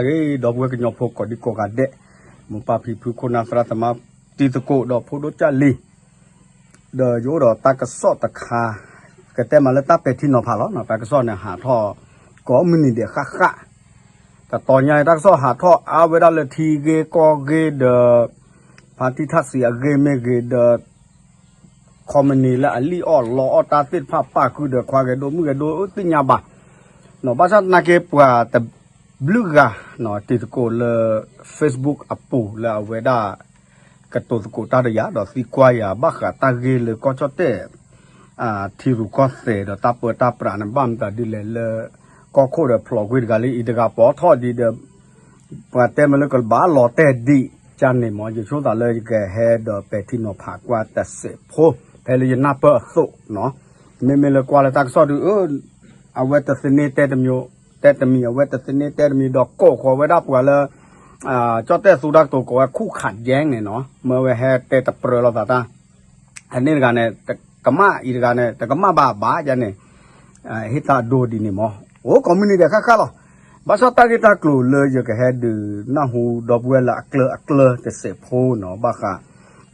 ဒီပုၢ်ဝဲၢ်ကညီဖိကိးဒံကိးဂၤဒဲး, မိၢ်ပၢ်ဖံဖုခိၣ်နၢ်သရၣ်သမါ တံၤသကိးဒီးဖိဒိၣ်ကၢ်လံၤ, ဒီးယအိၣ်ဒီးတၢ်ကစီၣ်တခါ, ကတဲမးလၢတၢ်ပဲာ်ထံနီၤဖးလီၤ. တၢ်ကစီၣ်န့ၣ်ဟးထီၣ် ကိးမုၢ်နံၤဒဲးဃၣ်ဃၣ်, တတီၤညါအံၤတၢ်ကစီၣ်ဟးထီၣ်အါဝဲဒၣ်လၢထံဂ့ၢ်ကီၢ်ဂ့ၢ်ဒီး ဖါတံၢ်ထၣ်စံးအဂ့ၢ်မ့ၢ်ဂ့ၤဒီး ခီမနံၤလၢအလံၣ်အီၣ်လီအီၣ်တၢ်သ့ၣ်တဖၣ် ပာ်ဃုာ်ဒီးခွါဂဲၤဒိၣ်မုၣ်ဂဲၤဒိၣ်သ့ၣ်ညါဘၣ်, ဘၣ်ဆၣ်သနာ်က့ပှၤတဘျုးဂၤ တံၤသကိးလၢ Facebook အပူၤလၢအဝဲဒၣ် ကတိၤသကိးတၢ်ဒီးယၤ ဒီးသံကွၢ်ယၤဘၣ်ဃးတၢ်ဂ့ၢ်လၢကီၢ်ကၠီၣ်တဲၣ် ထံရူၢ်ကီၢ်သဲးဒီးတၢ်ပၢတၢ်ပြးန့ၣ် ဘၣ်မတၤဒ်လဲၣ်လၢ ကီၢ်ခိၣ်ဒီးဖျိးကွံာ်တဂၤလံအံၤတဂၤပိာ်ထီၣ်ဒ်ဒီး ပှၤတဲမ့ၢ်လၢကဘၣ်လီၤတဲာ်ဒံးကန့ၣ်မး ယဆိသးလၢယကဟဲဒီးပဲာ်ထံနီၤဖးကွၢ်တစဲးဖိ ဖဲလၢယနၢ်ပၢၢ်အသိးနီၤ, မ့မ့ၢ်လၢကွၢ်လၢတၢ်ကစီၣ်ဒုး အဝဲတသန့တဲတမံၤ, တဲတမံၤ အဝဲတသန့တဲတမံၤ ဒီးကိးဃီၤဝဲဒၣ်ပှၤလၢ ကၠီၣ်တဲၣ်သူတၢ်ကတိၤကိးဝဲ ခူၣ်ခးယဲၣ်န့ၣ်နီၤ, မ့ၢ်ဝဲဟဲတဲတပြၢလိာ်သးတၢ် အန့ၣ်တဂၤန့ၣ် တကမၣ်အံၤတဂၤန့ၣ် တကမၣ်ဘၣ်ဘၣ်ယဲၣ်န့ၣ်, ဟ့ၣ်တၢ်ဒိဒ်န့ၣ်မး, အိၣ်ကိးမုၢ်နံၤဒဲးဃၣ်ဃၣ်လီၤ. ဘၣ်ဆၣ်တၢ်ဂ့ၢ်တၢ်ကျိၤလၢယကဟဲဒုးနၢ်ဟူဒီပုၢ်ဝဲၢ်လၢအကျၢၤအကျၢၤတစဲးဖိနီၤ ဘၣ်ဃး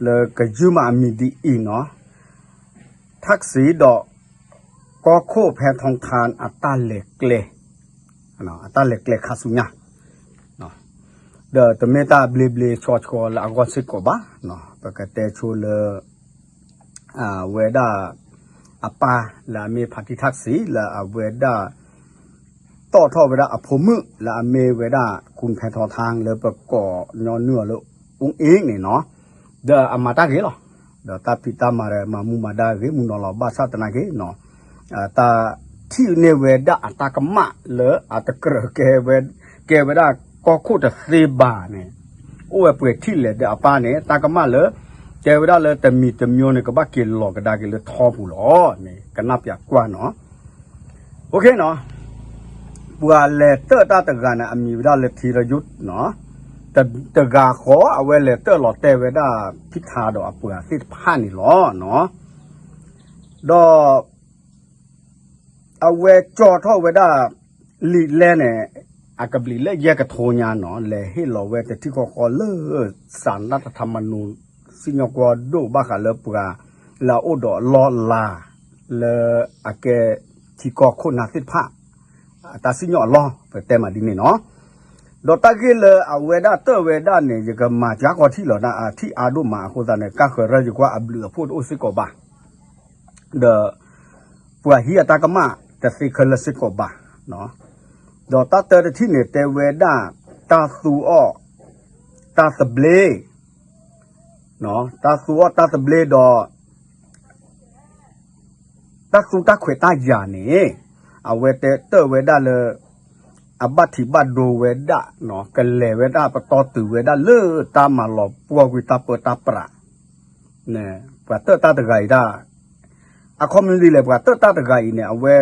လၢကယုၢ်မးအမံၤဒ်အံၤနီၤ, ထၣ်စံးဒီး ကီၢ်ခိၣ်ဖဲထီထါအတၢ်လဲၤကျဲ အတၢ်လဲၤကျဲခါဆူညါ ဒီးတမ့ၢ်တၢ်ဘျ့ဘျ့ဆှီဆှီလၢအဂီၢ်စ့ၢ်ကီးဘၣ်, ပကတဲဆိလၢ အဝဲဒၣ် အပၢ်လၢအမ့ၢ်ဖါတံၢ်ထၣ်စံးလၢအဝဲဒၣ် တီၣ်ထီၣ်ဝဲဒၣ်အဖိမုၣ်လၢအမ့ၢ်ဝဲဒၣ် ခူၣ်ဖဲထီထါလၢပကိးညီနုၢ်အီၤလၢ အူအ့ၣ်န့ၣ်နီၤ, ဒီးအမၤတၢ်ဂ့ၤလီၤ. ဒီးတၢ်ဖံးတၢ်မၤဒီးမၤမူမၤဒါဂ့ၤမူနီၤလီၤ. ဘၣ်ဆၣ်သနာ်က့ တၢ်ထံၣ်န့ၢ်ဝဲဒၣ်အတၢ်ကမၣ်လၢအတကြၢးကဲဝဲ ကဲဝဲဒၣ်ကီၢ်ခိၣ်တသ့ဘၣ်န့ၣ်, အိၣ်ဝဲပှဲၤထံၣ်လဲၣ်ဒီးအပၢ်န့ၣ် တၢ်ကမၣ်လၢ တဲဝဲဒၣ်လၢတမံၤတမံၤန့ၣ် ကဘၣ်က့ၤလီၤကဒါက့ၤလၢထီပူၤလီၤန့ၣ် ကနၣ်ပၠးကွၢ်နီၤ. ပှၤလဲၤတၢၣ်တၢ်တဂၤန့ၣ် အမံၤဝဲဒၣ်လၢထံရယူးနီၤ, တဂၤဃီအဝဲလဲၤတၢၣ်လီၤတဲာ်ဝဲဒၣ် ဖံထါဒီးအပှၤသ့ၣ်တဖၣ်န့ၣ်လီၤ. ဒီး အဝဲကၠီထီၣ်ဝဲဒၣ် လံာ်လဲၢ်န့ၣ် အကဘျံးလၢယဲၢ်ကထိညါနီၤ လဲၤဟ့ၣ်လီၤဝဲတထံၣ်ဃီဃီလၢ စးနၢ်တထါမနူ စံၣ်ညီၣ်ကွီၢ်ဒိၣ်ဘၣ်ဃးလၢပှၤ လၢအအိၣ်ဒီးအလီၢ်အလၤ လၢအကဲထံကီၢ်ခိၣ်နၢ်သ့ၣ်တဖၣ် အတၢ်စံၣ်ညီၣ်အလီၢ် ပတဲမးဒ်န့ၣ်နီၤ. ဒီးတၢ်ဂ့ၢ်လၢအဝဲဒၣ်တၢၣ်ဝဲဒၣ်န့ၣ် ယကမၤကၠါကီထံၣ်လီၤ အထံၣ်အါဒိၣ်မးအဃိသတးန့ၣ် ကါဃၢၤရၢယကွၢ်အဘျုးအဖှိၣ်တအိၣ်စ့ၢ်ကီးဘၣ် ဒီး ပှၤဟံးအတၢ်ကမၣ်တသ့ခဲလၢာ်စ့ၢ်ကီးဘၣ်. ဒီးတၢ်တၢတထံၣ်န့ၣ် တဲဝဲဒၣ် တၢ်သူအီၣ် တၢ်သဘျ့, တၢ်သူအီၣ်တၢ်သဘျ့ဒီး တၢ်သူတၢ်ခွဲးတၢ်ယာ်န့ၣ် အဝဲတဲတၢၣ်ဝဲဒၣ်လၢ အဘၣ်ထံးဘၣ်ဒိဝဲဒၣ် ကလဲၤဝဲဒၣ်ပတီၢ်တုၤဝဲဒၣ်လၢတၢ်မၤလီၤပှီၢ်ကွံာ်တၢ်ပၢတၢ်ပြး ပှၤတၢၣ်တၢ်တဂၤအံၤဒၣ် အခီပညီဒ်လဲၣ် ပှၤတၢၣ်တၢ်တဂၤအံၤန့ၣ် အဝဲ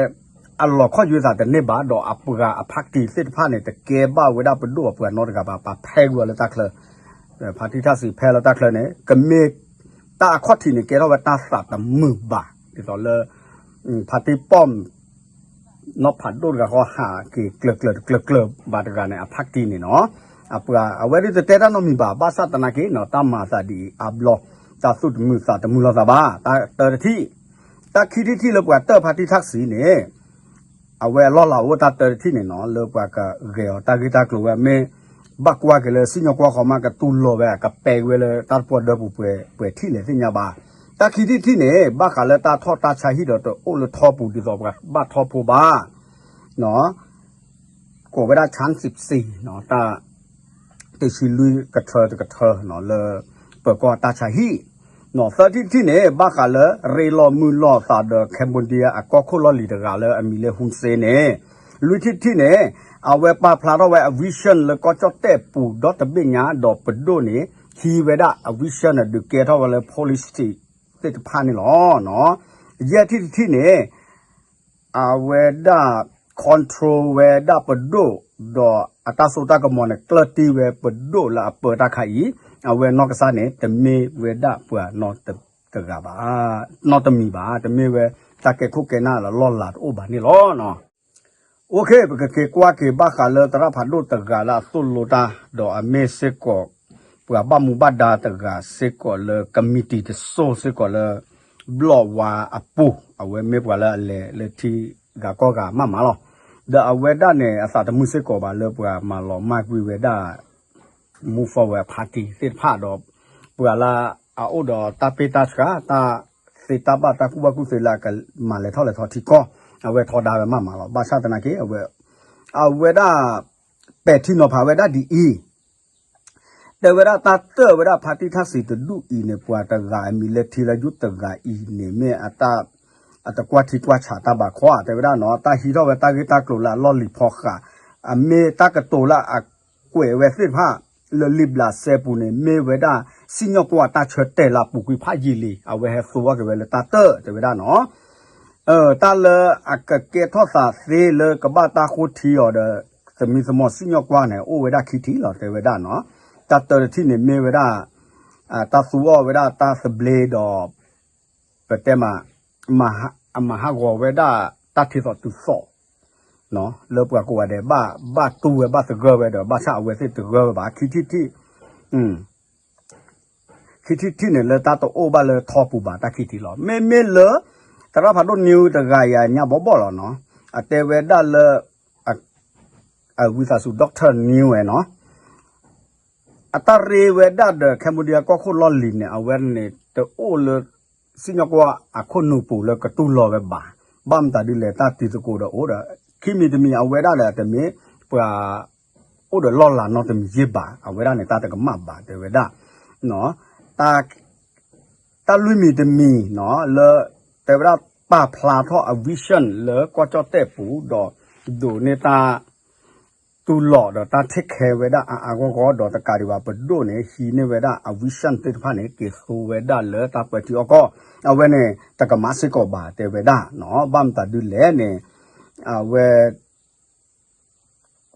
အလီၤခီၣ်ယွဲသးတန့ၢ်ဘၣ် ဒီးအပှၤအဖါတံၢ်သ့ၣ်တဖၣ်န့ၣ် တကဲဘၣ်ဝဲဒၣ်ပဒိၣ်အပှၤနီတဂၤဘၣ် ပှၤဖဲကွံာ်အီၤလၢတၢ်ချၢ, ဖါတံၢ်ထၣ်စံးဖဲလၢတၢ်ချၢန့ၣ် ကမ့ၢ် တၢ်အခီၣ်ထံးန့ၣ် ကဲထီၣ်ဝဲတၢ်သးတမုာ်ဘၣ် ဒ်သိးလၢ ဖါတံၢ်ပီၣ် နီၢ်ဖးဒိၣ်တဂၤဃီဟးက့ၤကျၢၤကျၢၤတကျၢၤကျၢၤဘၣ်တဂၤန့ၣ် အဖါတံၢ်န့ၣ်နီၤ, အပှၤအဝဲဒၣ်တတဲတၢ်နီတမံၤဘၣ် ဘၣ်ဆၣ်သနာ်က့နီၤ တၢ်မၤအသးဒ်အံၤအါဘျီ တၢ်သူၣ်တမုာ်သးတမုာ်လိာ်သးဘၣ် တၢ်တၢတထံၣ်, တၢ်ခံထံၣ်တထံၣ်လၢပှၤတၢၣ်ဖါတံၢ်ထၣ်စံးန့ၣ် အဝဲအလီၢ်လၤအိၣ်တၢ်တၢတထံၣ်န့ၣ်နီၤ လၢပှၤကဂဲၤအီၤတၢ်ဂ့ၢ်တၢ်ကျိၤဝဲ မ့ၢ်ဘၣ်ကွၢ်က့ၤလၢစံၣ်ညီၣ်ကွီၢ်ဃီမး ကတူၢ်လိာ်ဝဲ ကပဲဝဲလၢတၢ်တပှီၢ်ဒၢပူၤပှဲၤထံၣ်လဲၣ်သ့ၣ်ညါဘၣ်. တၢ်ခံထံၣ်တထံၣ်န့ၣ် ဘၣ်ဃးလၢတၢ်ထီၣ်တၢ်ဆါဟံၣ်ဒီးတအိၣ်လၢထီပူၤဒ်သိးပှၤဘၣ်ထီဖိဘၣ် ကိးဝဲဒၣ် ဆၣ်စံးစံး တၢ် တဆံလွံၢ်ကထၢတကထၢ လၢ ပၢၤကီၢ်တၢ်ဆါဟံၣ်, သၢထံၣ်တထံၣ်န့ၣ် ဘၣ်ဃးလၢ ရ့လိာ်မုာ်လိာ်သးဒီး Cambodia အကီၢ်ခိၣ်လီၢ်လံၤတဂၤလၢအမံၤလၢ Hun Sen န့ၣ်, လွံၢ်ထံၣ်တထံၣ်န့ၣ် အဝဲပာ်ဖျါထီၣ်ဝဲအ vision လၢကီၢ်ကၠီၣ်တဲၣ်ပူၤဒီတဘ့ၣ်ညါ ဒီးပဒိၣ်န့ၣ် ဟံးဝဲဒၣ်အ vision န့ၣ် ဒုးကဲထီၣ်ဝဲလၢ policy သ့ၣ်တဖၣ်န့ၣ်လီၤ. ယဲၢ်ထံၣ်တထံၣ်န့ၣ် အဝဲဒၣ် control ဝဲဒၣ်ပဒိၣ် ဒီးအတၢ်စိတၢ်ကမီၤန့ၣ် ကျၢၢ်တံၢ်ဝဲပဒိၣ်လၢအပၢတၢ်ခါအံၤ, အဝဲနီၢ်ကစၢ်န့ၣ် တမ့ၢ်ဝဲဒၣ်ပှၤနီတဂၤဘၣ်, နီတမံၤဘၣ်, တမ့ၢ်ဝဲတၢ်ကဲခိၣ်ကဲနၢ်လၢလီၢ်လၤတအိၣ်ဘၣ်န့ၣ်လီၤ. ပကက့ၤကွၢ်က့ၤဘၣ်ဃးလၢသရၣ်ဖးဒိၣ်တဂၤလၢအသိၣ်လိတၢ် ဒီးအမ့ၢ်စ့ၢ်ကီး ပှၤဘၣ်မူဘၣ်ဒါတဂၤစ့ၢ်ကီးလၢ ကမံးတံာ်တစိၢ်စ့ၢ်ကီးလၢ ဘျီၣ်ဝါအပူၤ အဝဲမ့ၢ်ပှၤလၢအလဲၤလၢထံဂၤကီၢ်ဂၤမးမးလီၤ. ဒီးအဝဲဒၣ်န့ၣ် အသးတမုာ်စ့ၢ်ကီးဘၣ်လၢပှၤမၤလီၤမၢ်ကွံာ်ဝဲဒၣ် Move Forward Party သ့ၣ်တဖၣ်ဒီး ပှၤလၢအအိၣ်ဒီးတၢ်ပ့ၢ်တၢ်ဆှၢ တၢ်သ့တၢ်ဘၣ် တၢ်ကူၣ်ဘၣ်ကူၣ်သ့လၢအကမၤလဲၤထီၣ်လဲၤထီထံကီၢ် အဝဲထီဒါဝဲမးမးလီၤ. ဘၣ်ဆၣ်သနာ်က့ အဝဲ အဝဲဒၣ် ပဲာ်ထံနီၤဖးဝဲဒၣ်ဒ်အံၤ တဲဝဲဒၣ်တၢ်တၢၢ်ဝဲဒၣ်ဖါတံၢ်ထၣ်စံးတဒူၣ်အံၤန့ၣ် ပှၤတဂၤအမံၤလၢထံလၢယိၣ်တဂၤအံၤန့ၣ် မ့ၢ်အတၢ် အတကွၢ်ထံကွၢ်ဆးတၢ်ဘၣ်ခီဧါ တဲဝဲဒၣ်နီၤ တၢ်ဟံးထီၣ်ဝဲတၢ်ဂ့ၢ်တၢ်ကျိၤလၢအလီၢ်လံၤဖီဃး အမ့ၢ်တၢ်ကတိၤလၢအကွဲးဝဲသ့ၣ်တဖၣ် လၢလံာ်ဘျးစဲပူၤန့ၣ် မ့ၢ်ဝဲဒၣ်စံၣ်ညီၣ်ကွီၢ်တၢ်ဆၢတဲာ်လၢအပူၤကွံာ်ဖးယံာ်လံ အဝဲဟဲသိအီၣ်က့ၤဝဲလၢတၢ်တၢၢ် တဲဝဲဒၣ်နီၤ တၢ်လၢအကကဲထီၣ်သးသ့လၢကဘၣ်တၢ်ဃိထံအီၤဒီး သမံသမိးစံၣ်ညီၣ်ကွီၢ်န့ၣ် အိၣ်ဝဲဒၣ်ခံထံၣ်လီၤ တဲဝဲဒၣ်နီၤ တၢ်တၢၢ်တထံၣ်န့ၣ်မ့ၢ်ဝဲဒၣ် တၢ်သူအီၣ်ဝဲဒၣ်တၢ်သဘျ့ဒီး ပတဲမး အမၤဟးဂီၤဝဲဒၣ်တၢ်ထံသိးတုၤသိး လၢပှၤကိးဂၤဒဲး ဘၣ်တူၢ်ဝဲဘၣ်သဂၢၢ်ဝဲဒီး ဘၣ်ဆၣ်အဝဲသ့ၣ်တဂၢၢ်ဝဲဘၣ် ခံထံၣ်ထံၣ် ခံထံၣ်ထံၣ်န့ၣ်လၢတၢ်တအိၣ်ဘၣ်လၢထီပူၤဘၣ်တၢ်ခံထံၣ်လီၤ. မ့မ့ၢ်လၢ သရၣ်ဖးဒိၣ်နံၤတဂၤအံၤညါဘီဘီၣ်လီၤနီၤ အတဲဝဲဒၣ်လၢ ဝံသးစူၤ Doctor Neil ဝဲနီၤ အတၢ်ရ့ဝဲဒၣ်ဒီး Cambodia ကီၢ်ခိၣ်လီၢ်လံၤန့ၣ် အဝဲန့ၣ်တအိၣ်လၢ စံၣ်ညီၣ်ကွီၢ်အခိၣ်နူာ်ပူၤလၢကတူၢ်လိာ်ဝဲဘၣ်. ဘၣ်မတၤဒ်လဲၣ် တၢ်တံၤသကိးဒီးအိၣ်ဒီး ခံမံၤတမံၤအဝဲဒၣ်ဒီးတမ့ၢ်ပှၤ အိၣ်ဒီးလီၢ်လၤနီတမံၤယ့ၢ်ဘၣ်. အဝဲဒၣ်န့ၣ် တၢ်တကမၣ်ဘၣ် တဲဝဲဒၣ် တၢ်လွံၢ်မံၤတမံၤနီၤ လၢ တဲဝဲဒၣ်ပာ်ဖျါထီၣ်အ vision လၢကီၢ်ကၠီၣ်တဲၣ်ပူၤဒီး ဒိးန့ၢ်တၢ် တူၢ်လိာ်ဒီးတၢ် take care ဝဲဒၣ်အါအါဂီၢ်ဂီၢ်ဒီးတကးဒံးဘၣ်ပဒိၣ်န့ၣ် ဟံးန့ၢ်ဝဲဒၣ်အ vision သ့ၣ်တဖၣ်န့ၣ် က့ၤသူဝဲဒၣ်လၢတၢ်ပၢထံအီၣ်ကီၢ် အဝဲန့ၣ် တကမၣ်စ့ၢ်ကီးဘၣ် တဲဝဲဒၣ်နီၤ ဘၣ်မတၤဒ်လဲၣ်န့ၣ် အဝဲ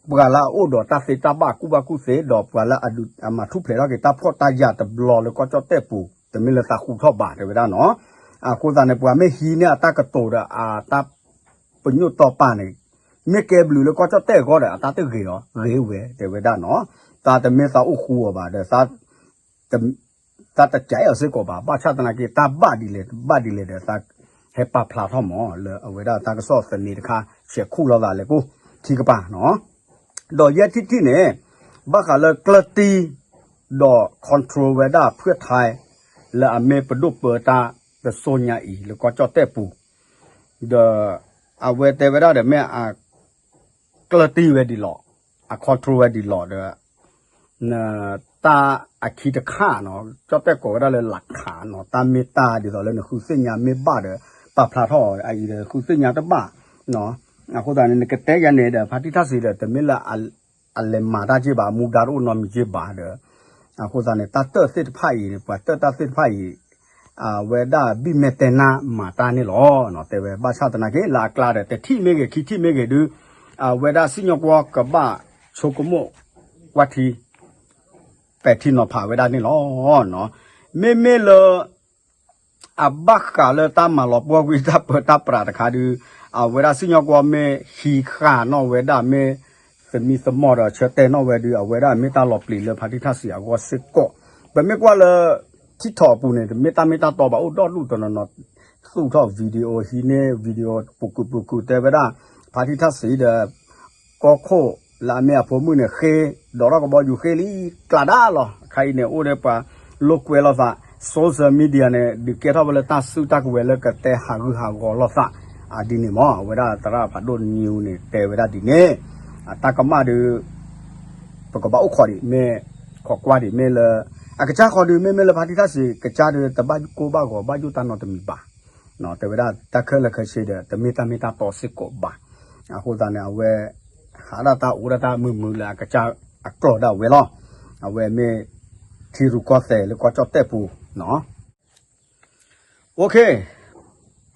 ပှၤလၢအအိၣ်ဒီးတၢ်သ့တၢ်ဘၣ်ကူၣ်ဘၣ်ကူၣ်သ့ ဒီးပှၤလၢအဒုးအမၤထူၣ်ဖျဲးထီၣ်က့ၤတၢ်ဖှီၣ်တၢ်ယာ်တဘျီလၢကီၢ်ကၠီၣ်တဲၣ်ပူၤ တမ့ၢ်လၢသးဃူထီၣ်ဘၣ် တဲဝဲဒၣ်နီၤ. အဃိသတးန့ၣ် ပှၤမ့ၢ်ဟံးန့ၢ်အတၢ်ကတိၤဒီးအတၢ်ပညိၣ်တီပာ်န့ၣ် မ့ၢ်ကဲဘျုးလၢကီၢ်ကၠီၣ်တဲၣ်အဂီၢ်ဒီး အတၢ်တဂ့ၤအီၤ ဂ့ၤဝဲ တဲဝဲဒၣ်နီၤ. တၢ်တမ့ၢ်သးအိၣ်ဃူအီၤဘၣ်ဒီး တၢ်တကးအီၤစ့ၢ်ကီးဘၣ်. ဘၣ်ဆၣ်သနာ်က့ တၢ်ဘၣ်ဒ်လဲၣ်တဘၣ်ဒ်လဲၣ်ဒီး သးဟဲပာ်ဖျါထီၣ်မး လၢအဝဲဒၣ်တၢ်ကစီၣ်သန့တခါ ဆဲးခူၣ်လိာ်သးလဲၤကိၣ်ထံကပၤနီၤ. ဒီးယဲၢ်ထံၣ်ထံၣ်န့ၣ် ဘၣ်ဃးလၢကျၢၢ်တံၢ် ဒီး control ဝဲဒၣ်ဖုၣ်ထဲ လၢအမ့ၢ်ပဒိၣ်ပၢတၢ်တစိၤညါအံၤ လၢကီၢ်ကၠီၣ်တဲၣ်ပူၤ ဒီး အဝဲတဲဝဲဒၣ်ဒီးမ့ၢ်အ ကျၢၢ်တံၢ်ဝဲဒ်လီၤ, အ control ဝဲဒ်လီၤဒီး တၢ်အခံတခါနီၤ ကၠီၣ်တဲၣ်ကိးဝဲဒၣ်လၢ လးခးနီၤ တၢ်မ့ၢ်တၢ်ဒ်သိးလၢနဃုသ့ၣ်ညါမ့ၢ်ဘၣ်ဒီး ပာ်ဖျါထီၣ်အံၤဒီး ဃုသ့ၣ်ညါတဘၣ်နီၤ. အဃိသတးန့ၣ် နကတဲယၤန့ၣ်ဒီး ဖါတံၢ်ထၣ်စံးဒီး တမ့ၢ်လၢ အလဲၤမၤတၢ်က့ၢ်ဘၣ် မူဒါတအိၣ်နီတမံၤက့ၢ်ဘၣ်ဒီး အဃိသတးန့ၣ် တၢ်တၢၢ်သ့ၣ်တဖၣ်အံၤန့ၣ် ပှၤတၢၢ်တၢ်သ့ၣ်တဖၣ်အံၤ အဝဲဒၣ်ဘံၣ်မဲာ်တဲနါမၤတၢ်န့ၣ်လီၤ. တဲဝဲဘၣ်ဆၣ်သနာ်က့ လၢအကျါဒီး တထံၣ်မ့ၢ်ဂ့ၤ ခံထံၣ်မ့ၢ်ဂ့ၤဒုး အဝဲဒၣ်စံၣ်ညီၣ်ကွီၢ်ကဘၣ်ဆိကမိၣ်ကွၢ်ထံ ပဲာ်ထံနီၤဖးဝဲဒၣ်န့ၣ်လီၤ. မ့မ့ၢ်လၢ အဘၣ်ဃးလၢတၢ်မၤလီၤပှီၢ်ကွံာ်တၢ်ပၢတၢ်ပြးတခါဒုး အဝဲဒၣ်စံၣ်ညီၣ်ကွီၢ်မ့ၢ်ဟံးဃာ်နီၣ်ဝဲဒၣ် မ့ၢ်သမံသမိးဒီးဆၢတဲာ်နီၣ်ဝဲဒုး အဝဲဒၣ်မ့ၢ်တၢ်လီၤပျံၤလၢဖါတံၢ်ထၣ်စံးအဂီၢ်စ့ၢ်ကီး. ပမ့ၢ်ကွၢ်လၢ ထံထီၣ်အပူၤန့ၣ် တမ့ၢ်တၢ်မ့ၢ်တၢ်တီဘၣ် အိၣ်ဒီဒူၣ်တနီၤနီၤ သူၣ်ထီၣ် video ဟံးန့ၢ် video ပူၤကုာ်ပူၤကုာ်တဲဝဲဒၣ် ဖါတံၢ်ထၣ်စံးဒီး ကီၢ်ခိၣ်လၢအမ့ၢ်အဖိမုၣ်န့ၣ် ဃ့ဒီးထီၣ်ကဘီယူၤဃ့လံ ကျးဒၣ်လီၤ. အခါအံၤန့ၣ် အိၣ်ဒီးပှၤလိာ်ကွဲလိာ်သး social media န့ၣ် ဒုးကဲထီၣ်ဝဲလၢတၢ်စုတၢ်ကဝဲၤလၢကတဲဟးဂူာ်ဟးဂီၤလိာ်သး အဒ်န့ၣ်မး အဝဲဒၣ်သရၣ်ဖးဒိၣ်နံၤန့ၣ် တဲဝဲဒၣ်ဒ်န့ၣ် အတၢ်ကမၣ်ဒီး ပကဘၣ်အိၣ်ခိးဒံးမ့ၢ် ခိးကွၢ်ဒံးမ့ၢ်လၢ အကစၢ်ဃီဒီး မ့မ့ၢ်လၢဖါတံၢ်ထၣ်စံး ကစၢ်ဒီး တဘၣ်ကိၢ်ဘၣ်ဂီၤဘၣ်ယိၣ်တၢ်နီတမံၤဘၣ်. တဲဝဲဒၣ်တၢ်ခဲလၢာ်ခဲဆ့ဒီး တမ့ၢ်တၢ်မ့ၢ်တၢ်တီစ့ၢ်ကီးဘၣ်. အဃိသတးန့ၣ် အဝဲ ဟးဒၣ်တၢ်အိၣ်ဒၣ်တၢ်မုာ်မုာ်လၢအကစၢ်အကျိာ်ဒၣ်ဝဲလီၤ. အဝဲမ့ၢ် ထံရူၢ်ကီၢ်သဲးလၢကီၢ်ကၠီၣ်တဲၣ်ပူၤ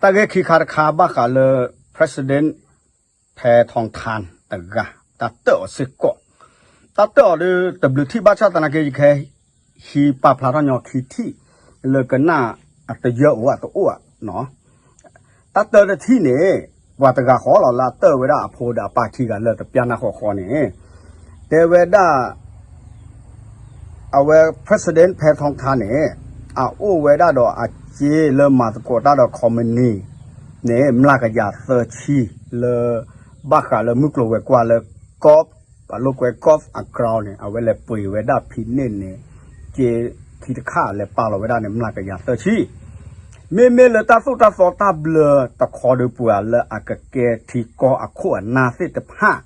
တၢ်ဂ့ၢ်ခံခါတခါဘၣ်ဃးလၢ President ဖဲ Thong Tan တဂၤ တၢ်တၢၢ်အီၤစ့ၢ်ကီး တၢ်တၢၢ်အီၤဒီး တဘျုးထံၣ်ဘၣ်ဆၣ်သနာ်က့ ယကဟဲဟံးပာ်ဖျါထီၣ်ညီခံထံၣ် လၢကနၣ်အတယၢအိၣ်အတအိၣ်ဧါ. တၢ်တၢၢ်တထံၣ်န့ၣ် ပှၤတဂၤဃီလီၤ လၢအတၢၢ်ဝဲဒၣ်အဖိဒီးအပၢ်ခံဂၤလၢတပျၢ်နၢ်ဃီဃီန့ၣ် တဲဝဲဒၣ် အဝဲ President ဖဲထီထါန့ၣ် အအိၣ်ဝဲဒၣ်ဒီးအစ့လၢမၤသကိးတၢ်ဒီး company န့ၣ် မျးကယၤသၢဆံ လၢ ဘၣ်ဃးလၢမုၢ်ကျိၤဝဲၤကွာ်လၢ golf အလိာ်ကွဲ golf အ ground န့ၣ် အဝဲလဲၤပှ့ၤဝဲဒၣ်ဖံးန့ၢ်န့ၣ် စ့ခံတခါလဲၤပာ်လီၤဝဲဒၣ်န့ၣ် မျးကယၤသၢဆံ မ့မ့ၢ်လၢတၢ်သိၣ်တၢ်သီတၢ်ဘျၢတခီဒီးပှၤလၢအကကဲထံကီၢ်အခိၣ်အနၢ်သ့ၣ်တဖၣ်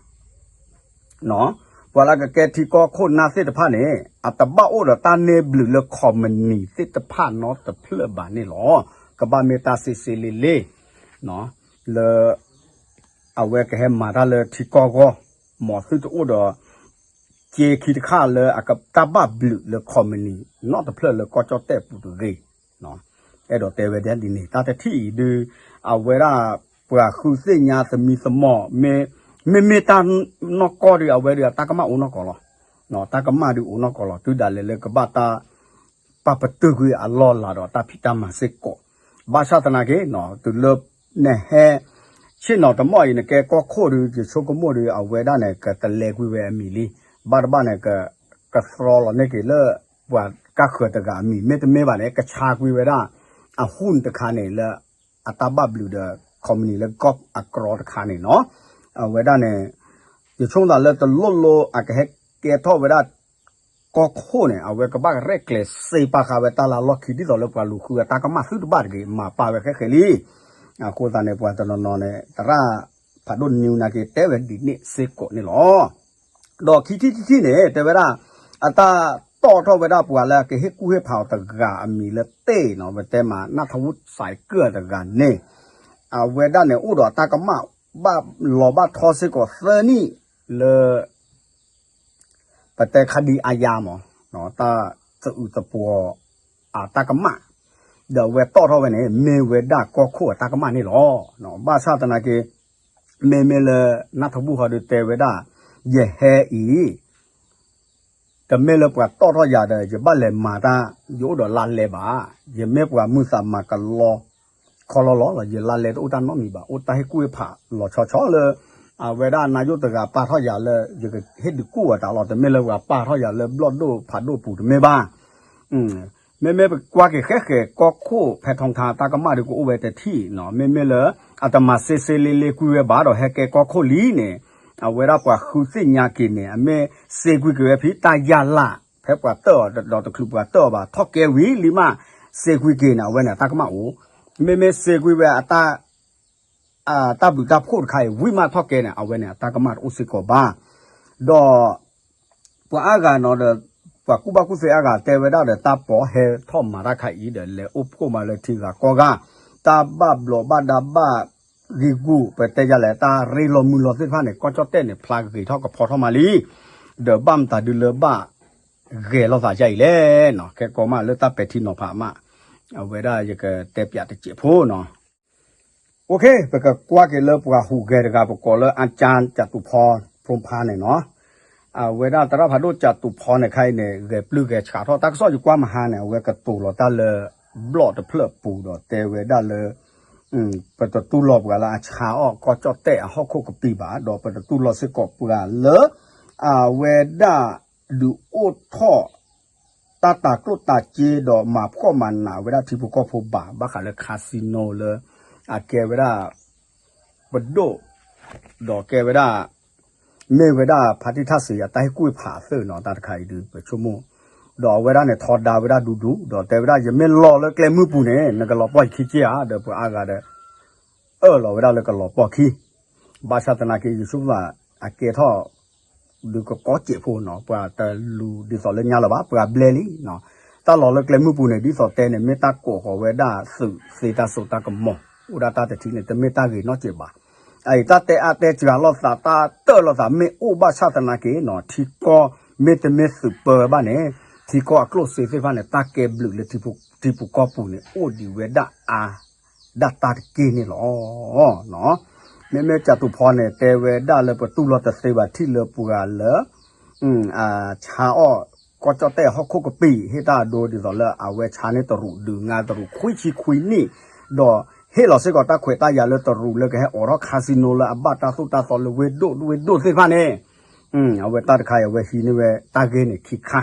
ပှၤလၢအကကဲထံကီၢ်ခိၣ်နၢ်သ့ၣ်တဖၣ်န့ၣ် အတဘၣ်အိၣ်ဒီးတၢ်န့ၢ်ဘျုးလၢ company သ့ၣ်တဖၣ်နီတဖျၢၣ်ဘၣ်န့ၣ်လီၤ. ကဘၣ်မ့ၢ်တၢ်စ့စ့လ့လ့ လၢ အဝဲကဟဲမၤတၢ်လၢထံကီၢ်အဂီၢ် မ်သုတအိၣ်ဒီး စ့ခံတခါလၢအကတၢ်ဘၣ်ဘျုးလၢ company နီတဖျၢၣ်လၢကီၢ်ကၠီၣ်တဲၣ်ပူၤတဂ့ၤ အဲၣ်ဒိးတဲဝဲဒၣ်ဒ်န့ၣ် တၢ်တထံၣ်အံၤဒုး အဝဲဒၣ်ပှၤဃုသ့ၣ်ညါသမံသမိး မ့မ့ၢ်တၢ်နီၢ်ကီၢ်ဒုး အဝဲဒုးအတၢ်ကမၣ်အိၣ်နီၢ်ကီၢ်လီၤ. တၢ်ကမၣ်ဒုးအိၣ်နီၢ်ကီၢ်လီၤ တုၤဒၣ်လဲာ်လၢကဘၣ်တၢ် ပာ်ပတုာ်ကွံာ်အလီၢ်လၤဒီးတၢ်ဖံးတၢ်မၤစ့ၢ်ကီး ဘၣ်ဆၣ်သနာ်က့ တုၤလၢ နဟဲ ဆ့ၣ်နီၤတမီၢ်အံၤ နကဲကီၢ်ခိၣ်ဒုး ယဆိကမိၣ်ဒုး အဝဲဒၣ်န့ၣ် ကတလဲကွံာ်ဝဲအမံၤလံ. ဘၣ်တဘၣ်န့ၣ် ကသြီလီၤန့ၢ်က့ၤလၢ ပှၤကၢ်ဃၢၤတဂၤအမံၤ မ့တမ့ၢ်ဘၣ်န့ၣ် ကဆါကွံာ်ဝဲဒၣ် အဟူၣ်တခါန့ၣ်လၢ အတၢ်ဘၣ်ဘျုးဒီး company လၢ golf အ ground တခါန့ၣ်နီၤ. အဝဲဒၣ်န့ၣ် ယဆိကမိၣ်သးလၢတလိၣ်လိအကဟဲကဲထီၣ်ဝဲဒၣ် ကီၢ်ခိၣ်န့ၣ် အဝဲကဘၣ်ရဲၣ်ကျဲၤစ့ပာ်ဃာ်ဝဲတၢ်လၢအလီၢ်ခံ ဒ်သိးလၢပှၤလူၤဃုအတၢ်ကမၣ်သုတဘၣ်တဂ့ၤ မၤပာ်ဝဲခဲခဲလံ. အဃိသတးန့ၣ် ပှၤတနီၤနီၤန့ၣ် သရၣ်ဖးဒိၣ်နံၤနာ်က့ တဲဝဲဒ်န့ၣ်စ့ၢ်ကီးန့ၣ်လီၤ. ဒီးခံထံၣ်တထံၣ်န့ၣ် တဲဝဲဒၣ် အတၢ်တီၣ်ထီၣ်ဝဲဒၣ်ပှၤလၢအကဟ့ၣ်ကူၣ်ဟ့ၣ်ဖးအီၤတဂၤအမံၤလၢတ့ၢ်နီၤ ပတဲမး နၢ်ထီၣ်ဝူၣ်စဲးကၢၢ်တဂၤန့ၣ် အဝဲဒၣ်န့ၣ် အိၣ်ဒီးအတၢ်ကမၣ် ဘၣ်လီၤဘၣ်ထီစ့ၢ်ကီးသၢနံၣ်လၢ ပတဲခါဒံအါယါမး တၢ်သအုးသပှီၤအတၢ်ကမၣ် ဒီးအဝဲတီၣ်ထီၣ်ဝဲန့ၣ် မ့ၢ်ဝဲဒၣ်ကီၢ်ခိၣ်အတၢ်ကမၣ်န့ၣ်လီၤ. ဘၣ်ဆၣ်သနာ်က့ မ့မ့ၢ်လၢ နၢ်ထီၣ်ဝူၣ်ဟီဒုးတဲဝဲဒၣ် ယဟဲအံၤ တမ့ၢ်လၢပှၤတီၣ်ထီၣ်ယၤဒီး ယဘၣ်လဲၤမၤတၢ် ယအိၣ်ဒီးလါလဲဘၣ်. ယမ့ၢ်ပှၤမုာ်သးမၤကလီ ခီလီလီလီၤ ယလါလဲတအိၣ်တၢ်နီတမံၤဘၣ် အိၣ်တၢ်ဟ့ၣ်ကူၣ်ဟ့ၣ်ဖးလီၤဆီဆီလၢ အဝဲဒၣ်နါယိၣ်တဂၤပာ်ထီၣ်ယၤလၢ ယကဟ့ၣ်ဒုးကူၣ်အီၤတၢ်လီၤ တမ့ၢ်လၢပှၤပာ်ထီၣ်ယၤလၢဘျီၣ်ဒိၣ်ဖးဒိၣ်ပူၤတမ့ၢ်ဘၣ်. မ့မ့ၢ်ပကွၢ်က့ၤဃဲဃဲကီၢ်ခိၣ် ဖဲထီထါတၢ်ကမၣ်ဒုးကအိၣ်ဝဲတထံၣ်နီၤ မ့မ့ၢ်လၢ အတမၤစ့စ့လ့လ့ကွံာ်ဝဲဘၣ်ဒီးဟဲကဲကီၢ်ခိၣ်လံန့ၣ် အဝဲဒၣ်ပှၤဃုသ့ၣ်ညါက့ၤန့ၣ် အမ့ၢ်စ့ကွံာ်က့ၤဝဲဖဲတၢ်ယၢ်လၢ် ဖဲပှၤတၢၢ်အီၤဒီးတချုးပှၤတၢၢ်အီၤဘၣ် ထီၣ်ကဲဝံၤလံမး စ့ကွံာ်က့ၤန့ၣ် အဝဲန့ၣ်အတၢ်ကမၣ်အိၣ် မ့မ့ၢ်စ့ကွံာ်ဝဲအတၢ် အတၢ်ဘျုးတၢ်ဖှိၣ်တခါအံၤ ဝံၤမးထီၣ်ကဲန့ၣ် အဝဲန့ၣ် အတၢ်ကမၣ်တအိၣ်စ့ၢ်ကီးဘၣ်. ဒီး ပှၤအါဂၤနီၤဒီး ပှၤကူၣ်ဘၣ်ကူၣ်သ့အါဂၤတဲဝဲဒၣ်ဒီး တၢ်ပိာ်ဟဲထီၣ်မၤတၢ်ခါအံၤဒီး လဲၤအိၣ်ဖှိၣ်မးလၢထံဂၤကီၢ်ဂၤ တၢ်ဘၣ်ဘျီးဘၣ်ဒါဘၣ်ဂ့ၤဂူာ် ပတဲယၤလဲၣ် တၢ်ရ့လိာ်မုာ်လိာ်သ့ၣ်တဖၣ်န့ၣ် ကီၢ်ကၠီၣ်တဲၣ်န့ၣ် ဖျါဂ့ၤထီၣ်ကဖီထီၣ်မးလံ ဒီးဘၣ်မတၤဒုလၢဘၣ် ဂဲၤလိာ်သးယါအံၤလဲၣ်နီၤ ခဲကိးမးလၢတၢ်ပဲာ်ထံနီၤဖးမး အဝဲဒၣ်ယကတဲပၠးတစဲးဖိနီၤ OK ပကကွၢ်က့ၤလၢပှၤဟူးဂဲၤတဂၤ ပကိးလၢအကၠါကၠးတူးဖီ ဖျိဖါန့ၣ်နီၤ အဝဲဒၣ်သရၣ်ဖးဒိၣ်ကၠးတူးဖီန့ၣ်ခါအံၤန့ၣ် ဂဲၤပျုၢ်ဂဲၤဆှးထီၣ် တၢ်ကစီၣ်ယကွၢ်မဟါန့ၣ် အဝဲကတိၤလီၤတၢ်လၢ ဘျီၣ်တဖျၢၣ်ပူၤဒီးတဲဝဲဒၣ်လၢ ပတတူၢ်လိာ်ပှၤလၢအဆါအီၣ်ကီၢ်ကၠီၣ်တဲၣ်အဟီၣ်ခိၣ်ကပံာ်ဘၣ် ဒီးပတတူၢ်လိာ်စ့ၢ်ကီးပှၤလၢ အဝဲဒၣ် ဒုးအိၣ်ထီၣ် တၢ်တၤကျိၣ်တၤစ့ဒီးမၤဖှီၣ်မၤနးဝဲဒၣ်ထံဖိကီၢ်ဖိဘၣ် ဘၣ်ဃးလၢ casino လၢ အကဲဝဲဒၣ် ပဒိၣ် ဒီးကဲဝဲဒၣ် မ့ၢ်ဝဲဒၣ်ဖါတံၢ်ထၣ်စံးအတၢ်ဟ့ၣ်ကူၣ်ဟ့ၣ်ဖးအသးနီၤ တၢ်တခါအံၤဒုး ပဆိကမိၣ် ဒီးအဝဲဒၣ်န့ၣ်ထီဒါဝဲဒၣ်ဒူဒူ ဒီးတဲဝဲဒၣ် ယမ့ၢ်လီၤလၢကျဲမုၢ်ပူၤန့ၣ် နကလီၤပှီၢ်ယခံက့ဧါ ဒီးပှၤအါဂၤဒီး အၢၣ်လီၤဝဲဒၣ်လၢကလီၤပှီၢ်ခံ ဘၣ်ဆၣ်သနာ်က့ ယဆိကမိၣ် အကဲထီၣ် ဒုးကကီစဲးဖိနီၤ ပှၤတလူၤဒ်သိးလၢညါလၢၤဘၣ် ပှၤဘျဲလံ တၢ်လီၤလၢကျဲမုၢ်ပူၤန့ၣ် ဒ်သိးတဲန့ၣ် မ့ၢ်တၢ်ကိးဃီၤဝဲဒၣ်သုးသ့တၢ်စိတၢ်ကမီၤ အိၣ်ဒၣ်တၢ်တထံးန့ၣ် တမ့ၢ်တၢ်ဂ့ၤနီတစဲးဘၣ်. အအံၤတၢ်တဲအါတဲစှၤလိာ်သး တၢ်တၢၢ်လိာ်သး မ့ၢ်အိၣ်ဘၣ်ဆၣ်သနာ်က့နီၤ ထံကီၢ်မ့တမ့ၢ်သုးပၢဝဲဘၣ်န့ၣ် ထံကီၢ်အကျိၣ်စ့သ့ၣ်တဖၣ်န့ၣ် တၢ်ကဲဘျုးလၢ ထံပူၤကီၢ်ပူၤန့ၣ် အိၣ်ဒံးဝဲဒၣ်အါ ဒၣ်တၢ်တက့ၢ်န့ၣ်လီၤ. မ့မ့ၢ်ကၠးတူးဖီန့ၣ် တဲဝဲဒၣ်လၢပတူၢ်လိာ်တသ့ဘၣ်ထံၣ်လၢပှၤလၢ ဆါအီၣ်ကီၢ်ကၠီၣ်တဲၣ်ဟီၣ်ခိၣ်ကပံာ် ဟ့ၣ်တၢ်အဒိဒ်သိးလၢအဝဲဆါန့ၢ်တရူးဒုးငါတရူးခွံဆံခွံနံၣ် ဒီး ဟ့ၣ်လီၤစ့ၢ်ကီးတၢ်ခွဲးတၢ်ယာ်လၢတရူးလၢကဟဲအိးထီၣ် casino လၢအဘၣ်တၢ်သိၣ်တၢ်သီလၢဝ့ၢ်ဒိၣ်ဝ့ၢ်ဒိၣ်သ့ၣ်တဖၣ်န့ၣ်, အဝဲတၢ်တခါအံၤ အဝဲဟံးန့ၢ်ဝဲတၢ်ဂ့ၢ်န့ၣ်ခံခါ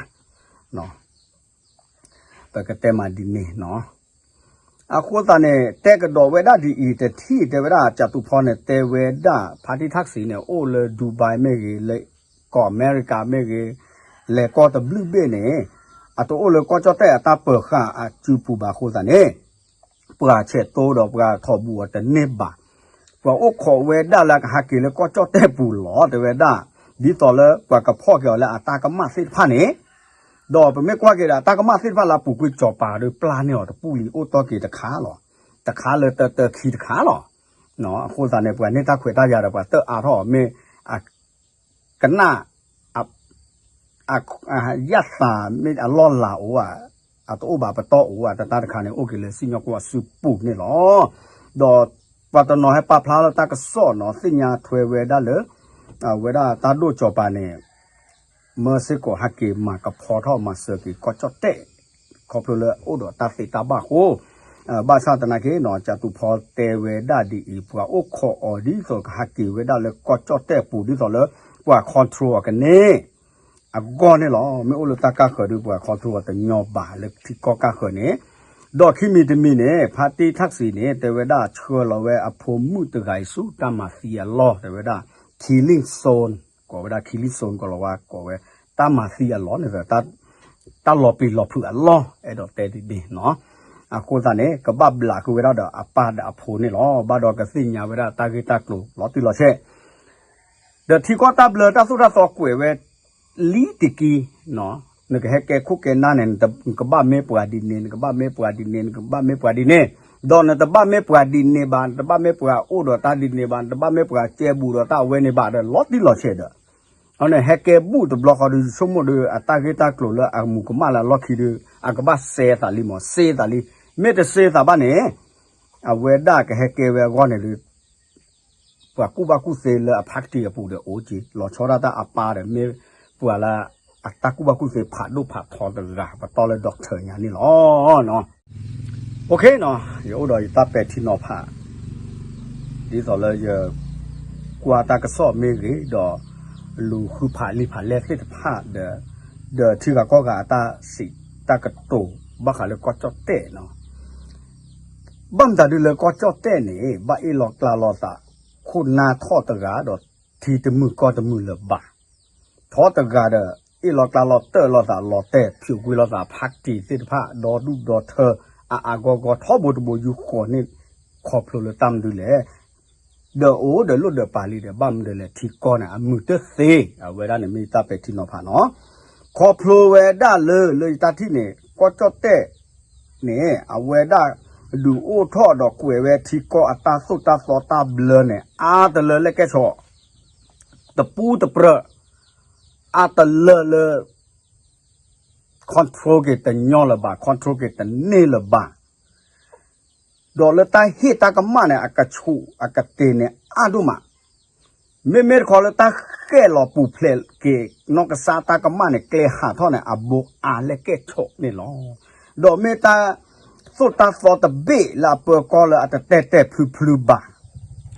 ပကတဲမးဒ်န့ၣ်နီၤ. အဃိသတးန့ၣ် တဲကဒီးဝဲဒၣ်ဒ်အံၤ တထံၣ်တဲဝဲဒၣ် ကၠးသူဖီန့ၣ် တဲဝဲဒၣ် ဖါတံၢ်ထၣ်စံန့ၣ် အိၣ်လၢ Dubai မ့ၢ်ဂ့ၤ, လၢကီၢ်အမဲရကၤမ့ၢ်ဂ့ၤ, လဲၤကီၢ်တဘျုးဘ့ၣ်န့ၣ် အတအိၣ်လၢကီၢ်ကၠီၣ်တဲၣ်အတၢ်ပၢၤဃာ်အစုပူၤဘၣ်အဃိသတးန့ၣ် ပှၤဆဲးတိဒီးပှၤထီၣ်ဘူးအီၤတန့ၢ်ဘၣ်. ပှၤအိၣ်ခိးဝဲဒၣ်လၢကဟးက့ၤလၢကီၢ်ကၠီၣ်တဲၣ်ပူၤလီၤ တဲဝဲဒၣ်, ဒ်သိးလၢပှၤကဖီၣ်က့ၤအီၤလၢအတၢ်ကမၣ်သ့ၣ်တဖၣ်န့ၣ်, ဒီးပမ့ၢ်ကွၢ်က့ၤဒီးအတၢ်ကမၣ်သ့ၣ်တဖၣ်လၢအပူၤကွံာ်စီၤပၤဒီးပျၢ်န့ၢ်အီၤတပူၤလံ အိၣ်တီၢ်က့ၤတခါလီၤ, တခါလၢတၢတၢခံတခါလီၤ. အဃိသတးန့ၣ် ပှၤန့ၢ်တၢ်ခွဲးတၢ်ယာ်ဒီးပှၤတၢၣ်အါထီၣ်အီၤမ့ၢ် ကနၣ် အ ယၣ်သးမ့ၢ်အလီၢ်လၤအိၣ်ဧါ, အတအိၣ်ဘၣ်ပတီၢ်အိၣ်ဧါ, တၢ်တခါန့ၣ် အိၣ်က့ၤလၢစံၣ်ညီၣ်ကွီၢ်အစုပူၤန့ၣ်လီၤ. ဒီးပှၤတနီၤဟဲပာ်ဖျါလၢတၢ်ကစီၣ်နီၤ သ့ၣ်ညါထွဲဝဲဒၣ်လၢ အဝဲဒၣ်တၢ်ဒိၣ်စီၤပၤန့ၣ် မၢစ့ၢ်ကီးဟးက့ၤမၤကဖီထီၣ်မၤစၢၤက့ၤကီၢ်ကၠီၣ်တဲၣ် ခီဖျိလၢအအိၣ်ဒီးတၢ်သ့တၢ်ဘၣ်အဃိ, ဘၣ်ဆၣ်သနာ်က့နီၤ ကၠးသူဖီတဲဝဲဒၣ်ဒ်အံၤ ပှၤအိၣ်ခိးအီၤဒ်သိးကဟးက့ၤဝဲဒၣ်လၢကီၢ်ကၠီၣ်တဲၣ်ပူၤဒ်သိးလၢ ပှၤ control အီၤကန့ၢ် အဂီၢ်န့ၣ်လီၤ. မ့ၢ်အိၣ်လၢတၢ်ကၢ်ဃၢၤဒီး ပှၤ control အီၤတညီဘၣ်လၢထံကီၢ်ကၢ်ဃၢၤန့ၣ်, ဒီးခံမံၤတမံၤန့ၣ် ဖါတံၢ်ထၣ်စံန့ၣ် တဲဝဲဒၣ်ဆှၢလီၤဝဲအဖိမုၣ်တဂၤအံၤဆူတၢ်မၤသံအလီၢ် တဲဝဲဒၣ် killing zone ကိးဝဲဒၣ် killing zone ကိးလီၤဝါ ကိးဝဲ တၢ်မၤသံအလီၢ်န့ၣ်ဒီး တၢ်လီၤပျံၤလီၤဖုးအလီၢ် အဲၣ်ဒိးတဲဒ်န့ၣ်နီၤ. အဃိသတးန့ၣ် ကဘၣ်ဘျးဃုာ်ဝဲဒၣ်ဒီးအပၢ်ဒီးအဖိန့ၣ်လီၤ. ဘၣ်ဒီးကသ့ၣ်ညါဝဲဒၣ်တၢ်ဂ့ၢ်တၢ်ကျိၤလီၤတံၢ်လီၤဆဲး ဒီးထံကီၢ်တၢ်ဘျၢတၢ်သိၣ်တၢ်သီကွဲးဝဲ လံတက့ၢ်, နကဟဲကဲခိၣ်ကဲနၢ်န့ၣ် နကဘၣ်မ့ၢ်ပှၤဒ်န့ၣ် နကဘၣ်မ့ၢ်ပှၤဒ်န့ၣ် နကဘၣ်မ့ၢ်ပှၤဒ်န့ၣ်, ဒီးနတဘၣ်မ့ၢ်ပှၤဒ်န့ၣ်ဘၣ် နတဘၣ်မ့ၢ်ပှၤအိၣ်ဒီးတၢ်ဒ်န့ၣ်ဘၣ် နတဘၣ်မ့ၢ်ပှၤကဲဘူးဒီးတၢ်အဝဲန့ၣ်ဘၣ်ဒီး လီၤတံၢ်လီၤဆဲးဒီး အန့ၣ်ဟဲကဲဘူးတဘျီဃီဒီး ယဆိကမိၣ်ဒီး အတၢ်ဂ့ၢ်တၢ်ကျိၤလၢအမူးကမၣ်လၢအလီၢ်ခံဒီး အကဘၣ်စဲသးလံမး စ့သးလံ. မ့ၢ်တစ့သးဘၣ်န့ၣ် အဝဲဒၣ်ကဟဲကဲဝဲအဂီၢ်န့ၣ်ဒီး ပှၤကူၣ်ဘၣ်ကူၣ်သ့လၢအဖါတံၢ်အပူၤဒီးအိၣ်က့ၤ လီၤဆီဒၣ်တၢ်အပၢ်ဒီး မ့ၢ်ပှၤလၢအတၢ်ကူၣ်ဘၣ်ကူၣ်သ့ဖးဒိၣ်ဖးထီတဂၤ ပတီၢ်လၢ doctor ညါန့ၣ်လီၤ. အိၣ်ခ့နီၤ ယအိၣ်ဒီးယတၢ်ပဲာ်ထံနီၤဖး ဒ်သိးလၢယကွၢ်တၢ်ကစီၣ်မ့ၢ်ဂ့ၤ ဒီးလူၤဃုဖးလံာ်ဖးလဲၢ်သ့ၣ်တဖၣ်ဒီး ဒီးထံဂၤကီၢ်ဂၤအတၢ်စံးတၢ်ကတိၤ ဘၣ်ဃးလၢကီၢ်ကၠီၣ်တဲၣ်နီၤ. ဘၣ်မတၤဒုလၢကီၢ်ကၠီၣ်တဲၣ်န့ၣ် ဘၣ်အ့ၣ်လီၤကျါလိာ်သး ခိၣ်နၢ်ထီၣ်တဂၤဒီး ထံတမုာ်ကီၢ်တမုာ်လၢၤဘၣ်. ထီၣ်တဂၤဒီး အ့ၣ်လီၤကျါလိာ်တၢၣ်လိာ်သး လီၤတဲာ်ဖၠူးကွံာ်လိာ်သး ဖါတံၢ်သ့ၣ်တဖၣ် ဒီဒူၣ်ဒီထၢ အါအါဂီၢ်ဂီၢ် ထီဘိတဘိယူဃီၤန့ၣ် ခီဖျိလၢတၢ်မနုၤလဲၣ် ဒီးအိၣ်ဒီးလိၣ်ဒီးပာ်လံဒီး ဘၣ်မနုၤလဲၣ် ထံကီၢ်န့ၣ် အမုာ်တသ့ အဝဲဒၣ်န့ၣ်မ့ၢ်တၢ်ပဲာ်ထံနီၤဖးနီၤ. ခီဖျိဝဲဒၣ်လၢ လၢယတၢ်ထံၣ်န့ၣ် ကီၢ်ကၠီၣ်တဲၣ်န့ၣ် အဝဲဒၣ် ဒုးအိၣ်ထီၣ်ဒီးကွဲးဝဲထံကီၢ်အတၢ်သိၣ်တၢ်သီတၢ်ဘျၢန့ၣ် အါတလၢလၢကဲၣ်ဆိး တပူၤတပြၢး အါတလၢလၢ control က့ၤတညီလၢၤဘၣ် control က့ၤတန့ၢ်လၢၤဘၣ်. ဒီးလၢတၢ်ဟ့ၣ်တၢ်ကမၣ်န့ၣ် အကဆူးအကတ့ၤန့ၣ်အါဒိၣ်မး. မ့မ့ၢ်တခီလၢတၢ်ဃဲၣ်လီၤပူၤဖျဲးက့ၤနီၢ်ကစၢ်တၢ်ကမၣ်န့ၣ် ကျဲဟးထီၣ်န့ၣ် အဘိအါလၢကဲၣ်ဆိးန့ၣ်လီၤ. ဒီးမ့ၢ်တၢ်သိၣ်တၢ်သီတဘ့ၣ်လၢအပၢၤကီၢ်လၢအတတဲာ်တဲာ်ဖျုဖျုဘၣ်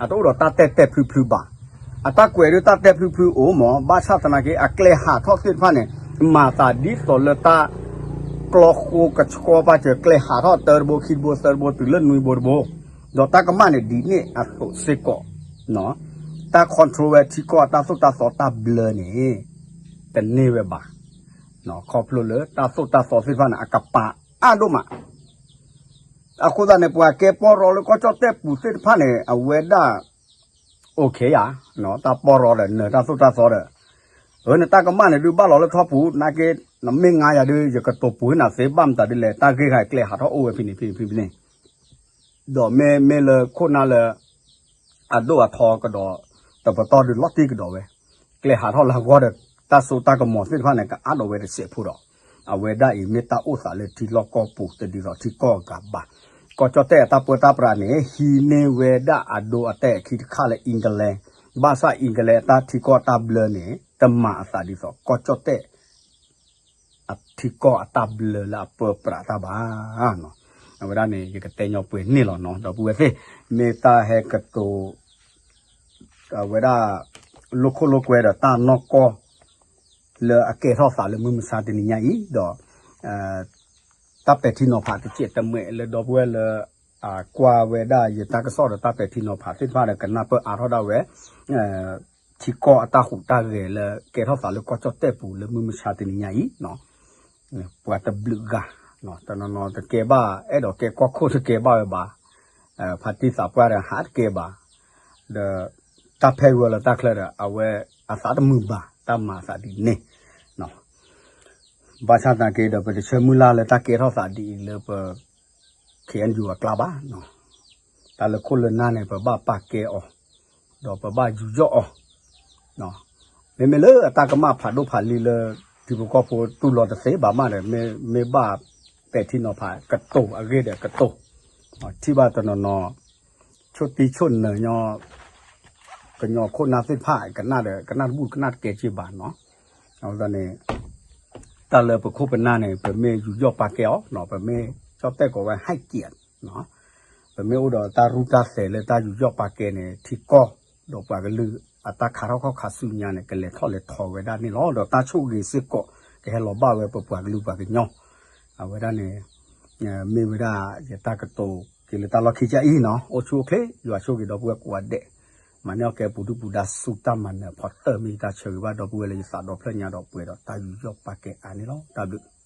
အတအိၣ်ဒီးတၢ်တဲာ်တဲာ်ဖျုဖျုဘၣ်. အတၢ်ကွဲးဒုးတၢ်တဲာ်ဖျုဖျုအိၣ်မး ဘၣ်ဆၣ်သနာ်က့ အကျဲဟးထီၣ်သ့ၣ်တဖၣ်န့ၣ် မၤသးဒ်သိးလၢတၢ်ကျီဃိကဆှီပာ်စၢၤ ကျဲဟးထီၣ်တၢတဘိခံတဘိသၢတဘိတုၤလၢနွံဘိတဘိ ဒီးတၢ်ကမၣ်န့ၣ်ဒ်န့ၣ်အသိးစ့ၢ်ကီး တၢ် control ဝဲထံကီၢ်အတၢ်သိၣ်တၢ်သီတၢ်ဘျၢန့ၣ် တန့ၢ်ဝဲဘၣ်. ခီဖျိလၢတၢ်သိၣ်တၢ်သီသ့ၣ်တဖၣ်န့ၣ် အကပာ်အါဒိၣ်မး. အဃိသတးန့ၣ် ပှၤကဲပီၢ်ရီလၢကီၢ်ကၠီၣ်တဲၣ်ပူၤသ့ၣ်တဖၣ်န့ၣ် အဝဲဒၣ် okay ဧါ, တၢ်ပီၢ်ရီဒီး နၢၤတၢ်သိၣ်တၢ်သီဒီး အၢ နတၢ်ကမၣ်န့ၣ်ဒုးဘၣ်လီၤလၢထီပူၤ နာ်က့ နမ့ၢ်ငါယၤဒုး ယကတိၤပူၤနၤသ့ ဘၣ်မတၤဒ်လဲၣ် တၢ်ဂ့ၢ်ဂၤကျဲဟးထီၣ်အိၣ်ဝဲဖဲန့ၣ်ဖဲန့ၣ်ဖဲန့ၣ် ဒီးမ့မ့ၢ်လၢခိၣ်နၢ်လၢ အဒိၣ်အထီကဒီး တပတီၢ်ဒုးလီၤတံၢ်ကဒီးဝဲ ကျဲဟးထီၣ်လၢအဂီၢ်ဒီး တၢ်စိတၢ်ကမီၤသ့ၣ်တဖၣ်န့ၣ် ကအါဒိးဝဲတစဲးဖိဒီး အဝဲဒၣ်အံၤမ့ၢ်တၢ်အိၣ်သးလၢထံလီၢ်ကီၢ်ပူၤ တဒ်သိးထံကီၢ်အဂၤဘၣ်. ကီၢ်ကၠီၣ်တဲၣ်အတၢ်ပၢတၢ်ပြးန့ၣ် ဟံးန့ၢ်ဝဲဒၣ်အဒိအတဲာ်အခံတခါလၢ England ဘၣ်ဆၣ် England အတၢ်ထံကီၢ်အတၢ်ဘျၢန့ၣ် တမၤအသးဒ်သိး ကီၢ်ကၠီၣ်တဲၣ် အထံကီၢ်အတၢ်ဘျၢလၢအပၢပြးတၢ်ဘၣ်. အဝဲဒၣ်န့ၣ် ယကတဲညီပှဲၤန့ၣ်လီၤနီၤ ဒီပုၢ်ဝဲၢ်သ့ၣ်, မ့ၢ်တၢ်ဟဲကတိၤ အဝဲဒၣ် လိာ်ခိၣ်လိာ်ကွဲဒီးတၢ်နီၢ်ကီၢ် လၢအကဲထီၣ်သးလၢမုၢ်မဆါတနံၤညါအံၤဒီး တၢ်ပဲာ်ထံနီၤဖးတစဲးတမဲာ်လၢဒီပုၢ်ဝဲၢ်လၢ ကွၢ်ဝဲဒၣ်ယတၢ်ကစီၣ်ဒီးတၢ်ပဲာ်ထံနီၤဖးသ့ၣ်တဖၣ်ဒီး ကနၢ်ပၢၢ်အါထီၣ်ဒၣ်ဝဲ ထံကီၢ်အတၢ်ဟူးတၢ်ဂဲၤလၢကဲထီၣ်သးလၢကီၢ်ကၠီၣ်တဲၣ်ပူၤလၢမုၢ်မဆါတနံၤညါအံၤ ပှၤတဘျုးဂၤ တနီၤနီၤတကဲဘၣ် အဲၣ်ဒိးကဲကီၢ်ခိၣ်တကဲဘၣ်ဝဲဘၣ်, ဖါတံၢ်သးပှၢ်ဒီးဟးတကဲဘၣ်, ဒီးတၢ်ဖဲဂီၤလၢတၢ်ချၢဒီး အဝဲအသးတမုာ်ဘၣ် တၢ်မၤအသးဒ်န့ၣ် ဘၣ်ဆၣ်သနာ်က့ဒီး ပတဆၢမုၢ်လၢ်လၢတၢ်ကဲထီၣ်သးဒ်အံၤလၢပ ခ့ၣ်အဲၣ်ယူၣ် အကျါဘၣ်, တၢ်လၢခိၣ်လၢနၢ်န့ၣ် ပဘၣ်ပာ်ကဲအီၤ, ဒီးပဘၣ်ယူးယီၣ်အီၤ, မ့မ့ၢ်လၢအတၢ်ကမၣ်ဖးဒိၣ်ဖးလံၤလၢ ထံဖိကီၢ်ဖိတူၢ်လိာ်တသ့ဘၣ်မးဒီး မ့ၢ်ဘၣ်ပဲာ်ထံနီၤဖး ကတိၤအဂ့ၢ်ဒီးကတိၤ, ထံၣ်ဘၣ်တနီၤနီၤ ဆိၣ်တံဆိၣ်နၢၤညီ ကညီခိၣ်နၢ်သ့ၣ်တဖၣ် ကနၣ်ဒီး ကနၣ်တဘူၣ်ကနၣ်တကဲက့ဘၣ်နီၤ, အဃိသတးန့ၣ် တၢ်လၢပခိၣ်ပနၢ်န့ၣ် ပမ့ၢ်ယူးယီၣ်ပာ်ကဲအီၤ ပမ့ၢ်ကၠီၣ်တဲၣ်ကိးဝဲ ဟဲက့း ပမ့ၢ်အိၣ်ဒီးတၢ်ရူၢ်တၢ်သဲးလၢတၢ်ယူးယီၣ်ပာ်ကဲန့ၣ် ထံကီၢ် ဒီးပှၤကလုာ်အတၢ်ခးထီၣ်ခီၣ်ခးဆူညါန့ၣ် ကလဲၤထီၣ်လဲၤထီဝဲဒၣ်န့ၣ်လီၤ. ဒီးတၢ်ဆိၣ်ဂ့ၤစ့ၢ်ကီး ကဟဲလီၤဘၣ်ဝဲပပှၤကလုာ်ပှၤကညီ အဝဲဒၣ်န့ၣ် မ့ၢ်ဝဲဒၣ်ယတၢ်ကတိၤက့ၤလၢတၢ်လီၢ်ခံကတၢၢ်အံၤနီၤ, အိၣ်ဆူၣ်အိၣ်ချ့ ယွၤဆိၣ်ဂ့ၤဒီပုၢ်ဝဲၢ်ကိးဂၤဒဲး, မၤန့ၢ်အီၣ်ကဲပူၤဒုၣ်ပူၤဒါဆူတၢ်မၤနၢၤဖီတၢၢ် မ့ၢ်ယတၢ်ဆၢဂ့ၤဘၣ်ဒီပုၢ်ဝဲၢ်လၢယသးဒီဖျၢၣ်ညါဒီး ပှဲၤဒီးတၢ်ယူးယီၣ်ပာ်ကဲအါန့ၣ်လီၤ. တၢ်ဘျုး